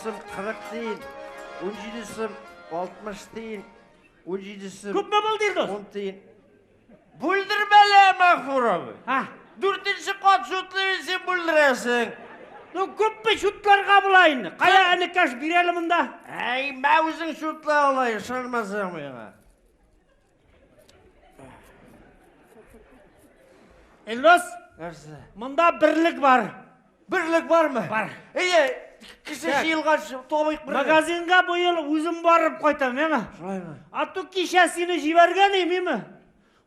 сум 40 тиен, 17 сум 60 тиен, 17 сум Күпме булды, Илдус? 10 тиен. Бүлдермә лә, Мәгъфур абый. Һа. Дүртенче кат шутлый син бүлдерәсең. Ну, күпме шутларга була инде? Кая энекәш бир әле монда. Әй, мә үзең шутла алай, ышанмасаң миңа. Илдус, Нәрсә? монда берлек бар. Берлек бармы? Бар. Әйе, кеше җыелгач табыйк берлек. Магазинга бу ел үзем барып кайтам, яме? Шулаймы? А то кичә сине җибәргән имиме?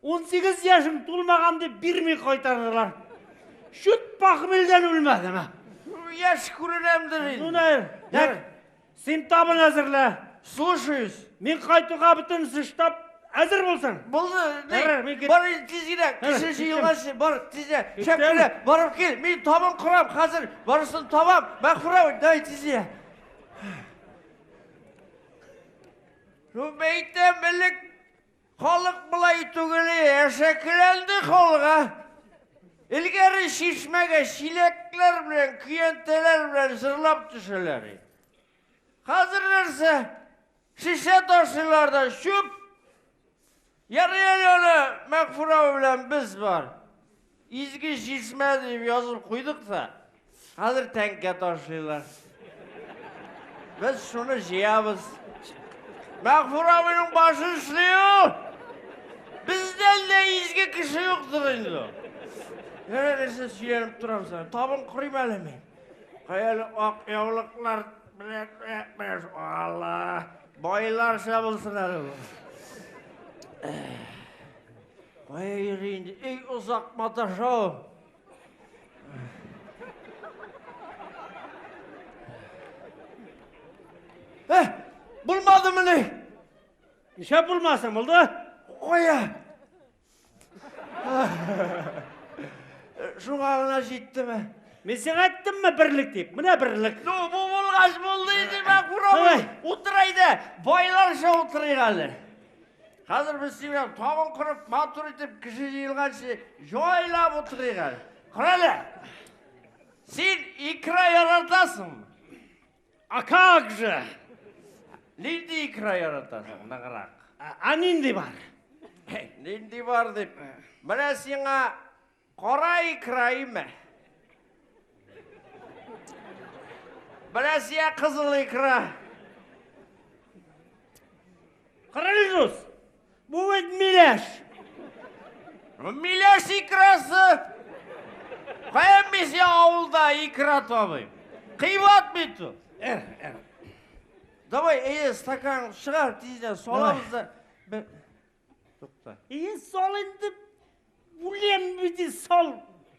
18 яшең тулмаган дип бирми кайтардылар. Чүт похмельдән үлмәдем. Яшь күренәмдер инде. Ну, наверное. Так, син табын әзерлә. Слушаюсь. Мин кайтуга бөтен штаб әзер булсын. Булды. Ярар, мин кит- Бар инде тиз генә. Кеше җыелгач, бар тиз генә. Шәп кенә барып кил. Мин табын корам хәзер. Барысын табам. Мәгъфүрә абый, давай тиз генә. Ну, әйтәм, элек халык болай түгел, әшәкеләнде халык, а. Элгәре чишмәгә чиләкләр белән, көянтәләр белән җырлап төшәләр. Хәзер нәрсә? Шешә ташыйлар да чүп. Ярый әле аны Мәгъфүрә абый белән без бар. Изге чишмә дип язып куйдык та, хәзер тәңкә ташыйлар. Без шуны җыябыз. Мәгъфүрә абыйның башы эшли ул. Бездән дә изге кеше юктыр инде ул. Ярар, нәрсә сөйләнеп торам сиңа. Табын корыйм әле мин. Кая әле ак яулыклар белән Алла. Байларча булсын әле бу. Кая йөри инде? Эй, озак маташа ул. Э, булмадымыни? Нишләп булмасын, булды? Кая? Шуңа гына җиттеме? Мин сиңа әйттемме берлек дип? Менә берлек. Ну, бу булгач булды инде, Мәгъфүр абый. Давай. Утыр әйдә, байларча утырыйк әле. Хәзер без синең белән табын корып, матур итеп кеше җыелганчы җайлап утырыйк әле. Кара әле. Син икра яратасыңмы? А как же? Нинди икра яратасың, ныграк? А нинди бар? Нинди бар дип. Менә сиңа кара икра име? Менә сиңа кызыл икра. Карале, дус. Бу бит миләш. Миләш икрасы. Каян мин сиңа авылда икра табыйм? Кыйбат бит ул. Эр, эр. Давай, әйе, стакан чыгар тиздән, салабыз да. Тукта. Ие, сал инде. Үләм бит, сал.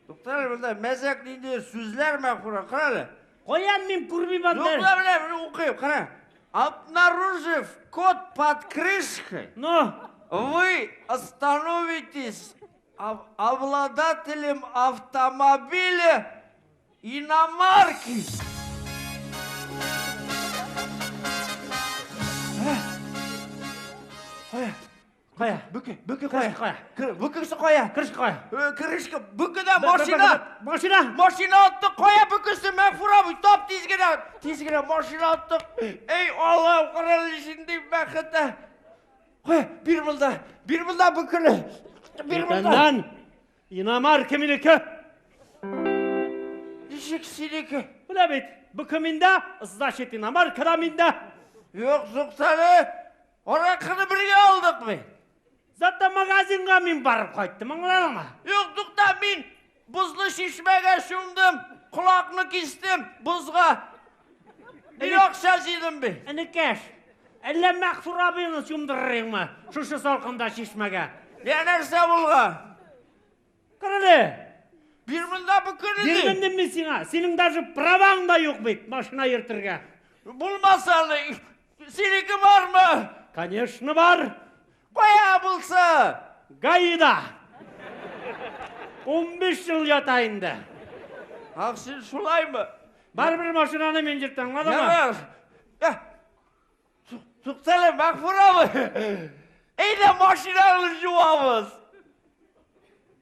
Тукта әле, монда мәзәк нинди сүзләр Мәгъфүрә, кара әле. Каян мин күрмим анда? Тукта, менә, менә укыйм, кара. Обнаружив код под крышкой, Ну, вы становитесь обладателем автомобиля иномарки. Кая? Кая? Бөке, бөке кая? Крышка кая? Бөкесе кая? Крышка кая? Крышка, бөкедә машина. Машина. Машина аттык, кая бөкесе, Мәгъфүр абый, тап тиз генә. Тиз генә машина аттык. Эй, Аллам, карале шундый бәхет. ә. Кая, бир монда, бир монда бөкене. Бир монда. Иртәннән иномарка минеке. Ничек синеке? Менә бит, бөке миндә, значит иномарка да миндә. Юк, туктале. Аракыны бергә алдык бит. Зато магазинга мин барып кайттым, аңладыңмы? Юк, тукта, мин бозлы чишмәгә чумдым, колакны кистем бозга. Мин акча җыйдым бит. Энекәш, әллә Мәгъфур абыйны чумдырырыңмы шушы салкында чишмәгә? Я нәрсә булган? Карале, Бир монда бөкене ди. бирдем дим мин сиңа. Синең даже праваң да юк бит машина йөртергә. Булмаса әле, синеке бармы? Конечно бар. Кая булса? ГАИда. 15 ел ята инде. Ах, син шулаймы? Барыбер машинаны мин йөртәм, аңладыңмы? Ярар. Я, Туктале, Мәгъфур абый. Әйдә машинаңны жуабыз.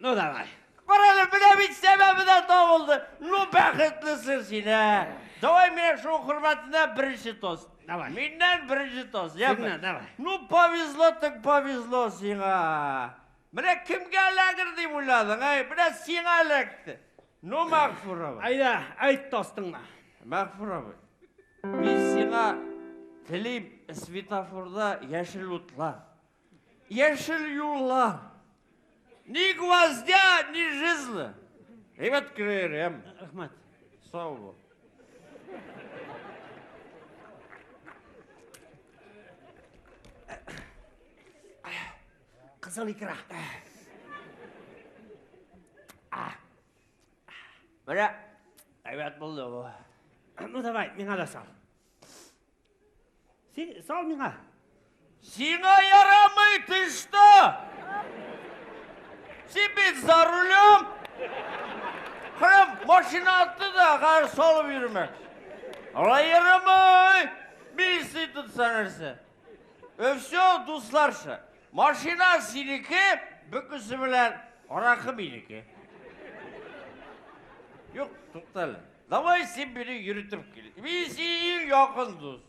Ну давай. Кара әле, менә бит сәбәбе дә табылды. Ну, бәхетлесең син, ә. Давай менә шул хөрмәтенә беренче тост. Давай. Миннән беренче тост, яме? Синнән, давай. Ну, повезло так повезло сиңа. Менә кемгә эләгер дип уйладың, әй? Менә сиңа эләкте. Ну, Мәгъфур абый. Әйдә, әйт тостыңны. Мәгъфур абый, мин сиңа телим светофорда яшел утлар. Яшел юллар. Ни гвоздя, ни жезла. Әйбәт керерем. Рәхмәт. Сау бул. Кызыл икра. Менә әйбәт булды бу. Ну давай, миңа да сал. Син сал миңа. Сиңа ярамый, ты что? Син бит за рулем. Кырым машина атты да, хәзер салып йөрмәк. Алай ярамый. Милиция тотса нәрсә. Все, дусларча. Машина синеке, бөкесе белән аракы минеке. Юк, тукта әле. Давай син мине йөртеп кил. Мин синең иң якын дус.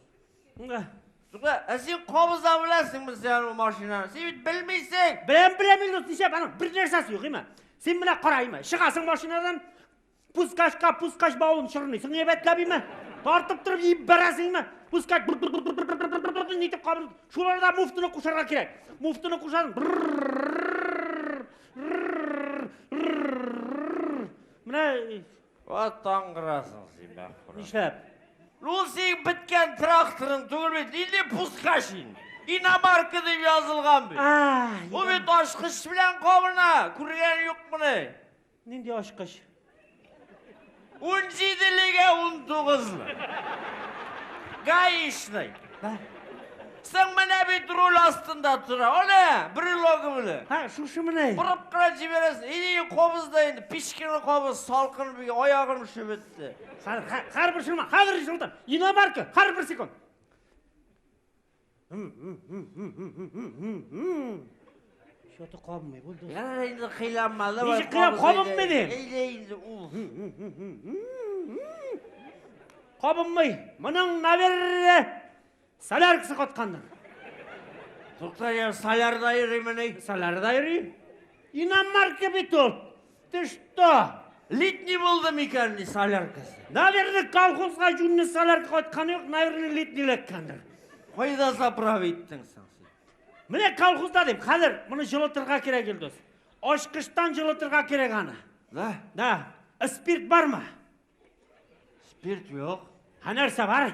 Тукта, ә син кабыза беләсеңме син ул машинаны? Син бит белмисең. Беләм, беләм инде, нишләп аның бер нәрсәсе юк, име? Син менә кара, име? Чыгасың машинадан, пускачка пускач бавын чорныйсың әйбәтләп, име? Тартып торып җибәрәсең, име? Пускач нитеп кабыр. Шул арада муфтыны кушарга кирәк. Муфтыны кушасың. Менә Ват таңгырасың син, Мәгъфур. Нишләп? Ул синең беткән тракторың түгел бит, нинди пускач инде? Иномарка дип язылган бит. Ул бит ачкыч белән кабына, күргән юк моны. Нинди ачкыч? 17-легә 19-лы. Гаишный. Соң менә бит руль астында тора. Әнә, брелогы белән. Һа, шушы менә. Борып кына җибәрәсең. Иди кабыз да инде, пичкәне кабыз, салкын бит, аягым өшеп бетте. Һәрбер шырма, хәзер җылытам. Иномарка, һәрбер секунд. Что-то кабынмый булды. Ярар инде кыйланма. Ничек кыйлан кабынмый дим? Әйдә инде ул. Кабынмый. Моның, наверное, соляркасы каткандыр. Тукта, я солярда йөримени? Солярда йөри. Иномарка бит ул. Ты что? Литний булды микән ни соляркасы? Наверное, колхозга юньле солярка кайтканы юк, наверное, литний эләккәндер. Кайда заправить иттең соң син? Менә колхозда дим, хәзер моны җылытырга кирәк, Илдус. Ачкычтан җылытырга кирәк аны. Да? Да. Спирт бармы? Спирт юк. Ә нәрсә бар?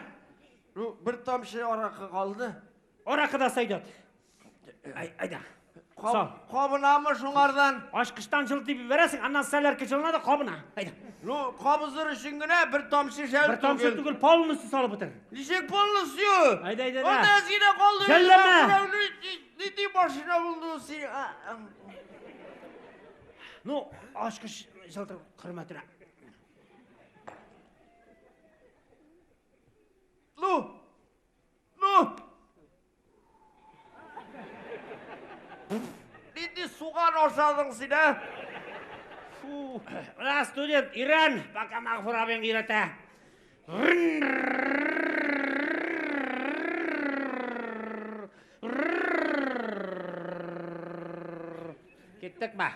Ну, бер тамчы аракы калды. Аракы да сойдет. Ай, айда. Сал. Кабынамы шуңардан? Ачкычтан җылытып җибәрәсең, аннан солярка җылына да кабына. Айда. Ну, кабызыр өчен генә бер тамчы шәл Бер тамчы түгел, полностью салып бетер. Ничек полностью? Айда, айда, Анда да. әз генә калды. Жәлләмә. Нинди машина булды ул син? Ну, ачкыч җылытыр хөрмәтенә. Ну! Ну! Нинди суган ашадың син, ә? Фу. Менә студент, өйрән, пока Мәгъфур абыең өйрәтә. Киттекме?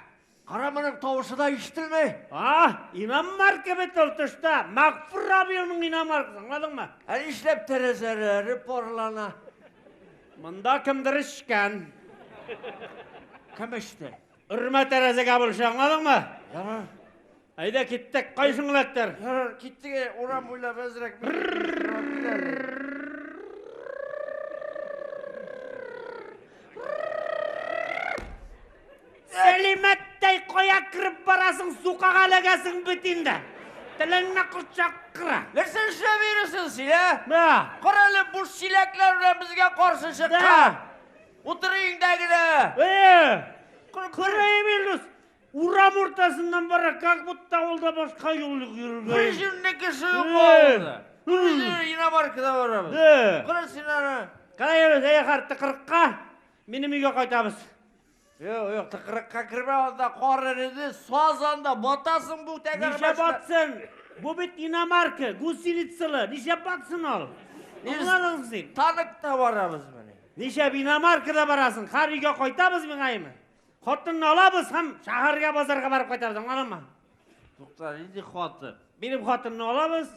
Кара моның тавышы да ишетелми. А, иномарка бит ул тышта. Мәгъфур абыеңның иномаркасы, аңладыңмы? Ә нишләп тәрәзәләре парлана? Монда кемдер эчкән. Кем эчте? Өрмә тәрәзәгә булыша, аңладыңмы? Ярар. Әйдә киттек, кайсың эләктер? Ярар, киттек, урам буйлап әзрәк. Сәлимәттәй кая кереп барасың, сукага эләгәсең бит инде. Телеңне корчак кыра. Нәрсә эшләп йөрисең син, ә? Да. Кара әле буш чиләкләр белән безгә каршы чыккан. Утыр өеңдә генә. Э, Кырыйм Илдус. Урам уртасыннан бара, как будто авылда башка юл юк йөрергә. Бер җүнле кеше юк Э. авылда. Без иномаркада барабыз. Э. Кара син аны. Кара йөрбез, әйе, хәр, тыкрыкка. Минем өйгә кайтабыз. Юк, юк, тыкрыкка кермә, анда кар эреде, саз анда, батасың бу тәгәрмәчләр. Нишләп батсын? Бу бит иномарка, гусеницалы, нишләп батсын ул? Аңладың син? Танкта барабыз менә. Нишләп иномаркада барасың? Һәр өйгә кайтабыз миңа әйме? Хатынны алабыз һәм шәһәргә базарга барып кайтабыз, аңладыңмы? Тукта, нинди хатын? Минем хатынны алабыз.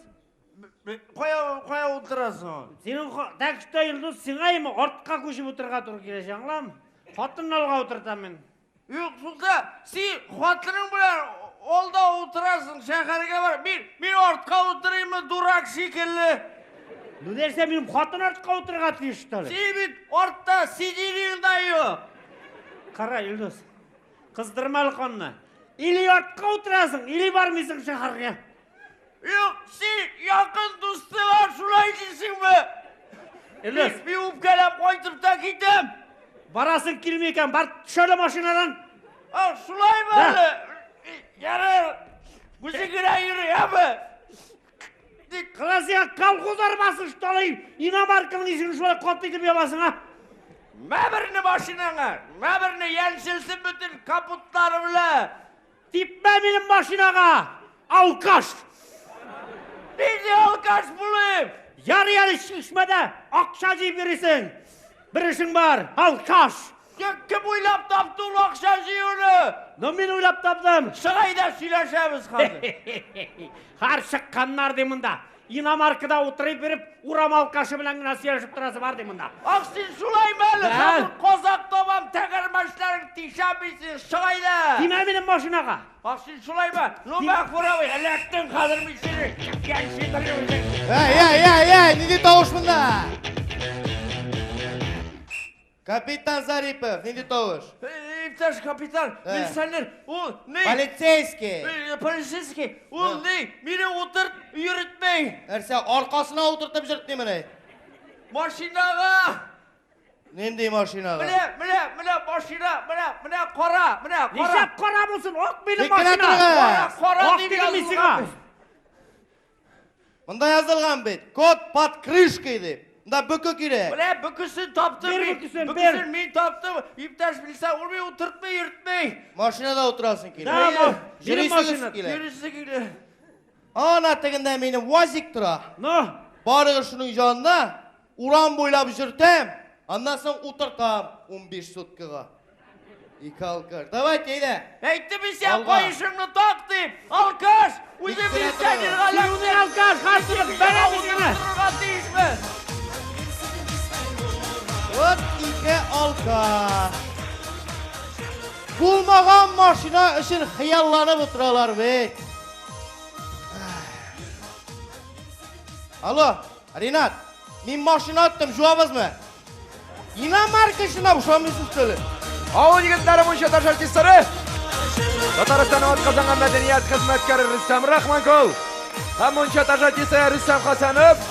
Кая, кая утырасың? Синең так что, Илдус, сиңа әйме артка күчеп утырырга туры киләчәк, аңламы? Хатынны алга утыртам мин. Юк, тукта, син хатының белән алда утырасың, шәһәргә бар. Мин артка утырыйммы, дурак шикелле. Ну нәрсә, минем хатын артка утырырга тиеш, что ли? Син бит артта сиденьең дә юк. Кара, Илдус, кыздырма әле канны. Или артка утырасың, или бармыйсың шәһәргә. Юк, син якын дустыңа шулай дисеңме? Илдус. Мин үпкәләп кайтып та китәм. Барасың килми икән, бар төш әле машинадан. А, шулаймы Да. әле? Ярар, үзең генә йөр, яме? Кара сиңа колхоз арбасы, что ли? Иномарканың ишеген шулай каты итеп ябасың, а? Мә берне машинаңа, мә берне янчылсын бөтен капотлары белән. Типмә минем машинага, алкаш! Нинди алкаш булыйм? Ярый әле чишмәдә акча җыеп йөрисең. Бер эшең бар, алкаш! Кем уйлап тапты ул акча җыюны? Ну мин уйлап таптым. Чык әйдә сөйләшәбез хәзер. Һәр чыкканнар ди монда. Иномаркада утырып йөреп, урам алкашы белән генә сөйләшеп торасы бар ди монда. Ах, син шулаймы әле? Да. Хәзер казак табам, тәгәрмәчләрең тишәм мин сине, чык әйдә. Тимә минем машинага. Ах, син шулаймы? Ну, Мәгъфүр абый, эләктең хәзер мин сине. Янчыдырып үзең. Әй, әй, әй, әй, нинди тавыш монда? Капитан Зарипов, нинди тавыш? Иптәш капитан, милиционер, ул ни? Полицейский. Полицейский, ул ни? Мине утырт, йөртмей. Нәрсә, аркасына утыртып йөртмимени? Машинага. Нинди машинага? Менә, менә, менә машина, менә, менә кара, менә кара. Нишләп кара булсын? Ак минем Тик кенә машина. торыгыз. Кара, кара Ак дип дидем мин язылган. сиңа. Монда язылган бит, код под крышкой дип. Монда бөке кирәк. Менә бөкесен таптым Бир мин. бөкесен, бир. Бөкесен мин таптым. Иптәш милиция, ул мине утыртмый, йөртмей. Машинада утырасың килә. Да, минем Йөрисегез машина. килә. Йөрисе килә. Ана тегендә минем УАЗик тора. Ну, Барыгыз шуның янына, урам буйлап йөртәм, аннан соң утыртам 15 суткага. Ике алкаш. Давайте, әйдә. Әйттем мин сиңа Алга. каешыңны так дип. Алкаш, үзе Тик кенә милиционерга син үзе алкаш, хәзер бәрә сине. Утырырга тиешме? Вот ике алкаш. Булмаган машина өчен хыялланып утыралар бит. Алло, Ринат, мин машина аттым, жуабызмы? Иномарка эченә ошамыйсыз что ли? Авыл егетләре буенча таш артистлары Татарстанның атказанган мәдәният хезмәткәре Рөстәм Рахманкул һәм мунча таш артисты Рөстәм Хәсәнов.